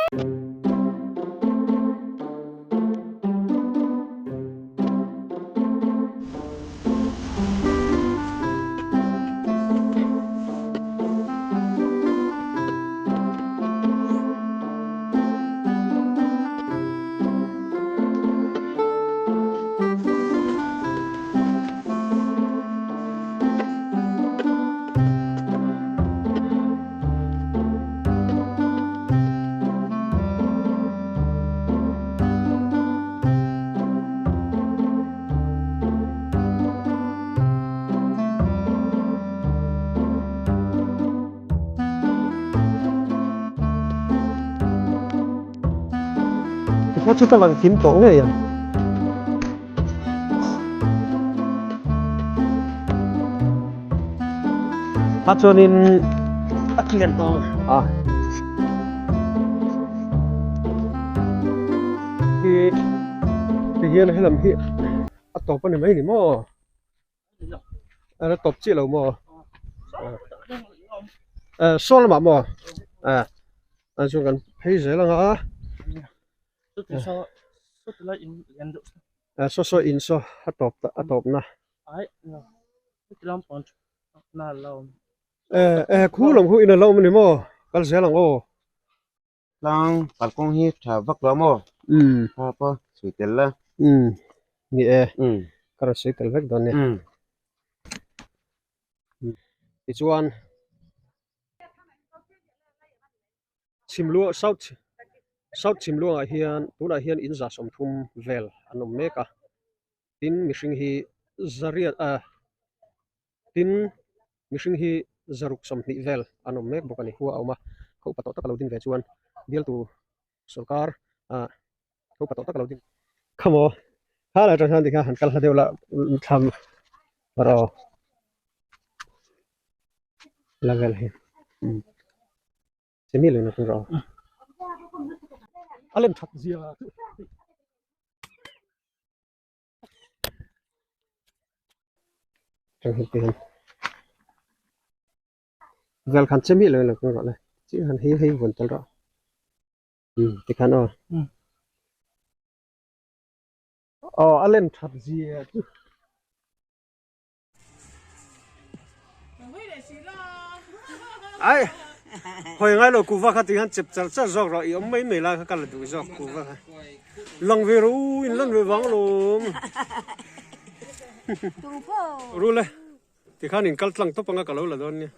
Tikhaw chu ka lang kim tawh ngei ang. A chuanin a clear tawh a hi ti hian helam hi a tawp a ni mai ni maw a la tawp chiah lo maw saw lamah maw a chuan kan phei zel ang a. Saw saw in saw a tawp ta a tawp na. Eh eh khu lam khu in a lo awm a ni maw kal zel ang aw. Tlang kalkawng hi tha vak lo maw? Umm. Tha pawh sawi tel la. Umm ni e. Umm. Ka rawn sawi tel vek dawn nia. Umm. Tichuan Chhimluang South South Chhimluangah hian tunah hian in za 30 vel an awm mek a, tin mihring hi zariat ah tin mihring hi zaruk 20 vel an awm mek bawk a ni. Khua a awm a, khaw upa tawh tak a lo din ve chuan bialtu sorkar ah khaw upa tawh tak a lo din. Khamaw khalai atang hian tikhan han kal hla deuh la thlam rawh la vel hi chemi lui na tur a awm a lem that zia chu tang hi te vel khan chemi lui na tur rawh le chi han hei hei vun tel rawh tikhan aw aw a lem that zia chu. Ai hawi ngai lo kuhva kha tih hian chep char char zawk rawh i awm mai mai lai kha ka la duh zawk kuhva kha lang ve rawh u in lan ve vang alawm rul e tikhan in kal tlang tawp anga ka lo la dawn nia.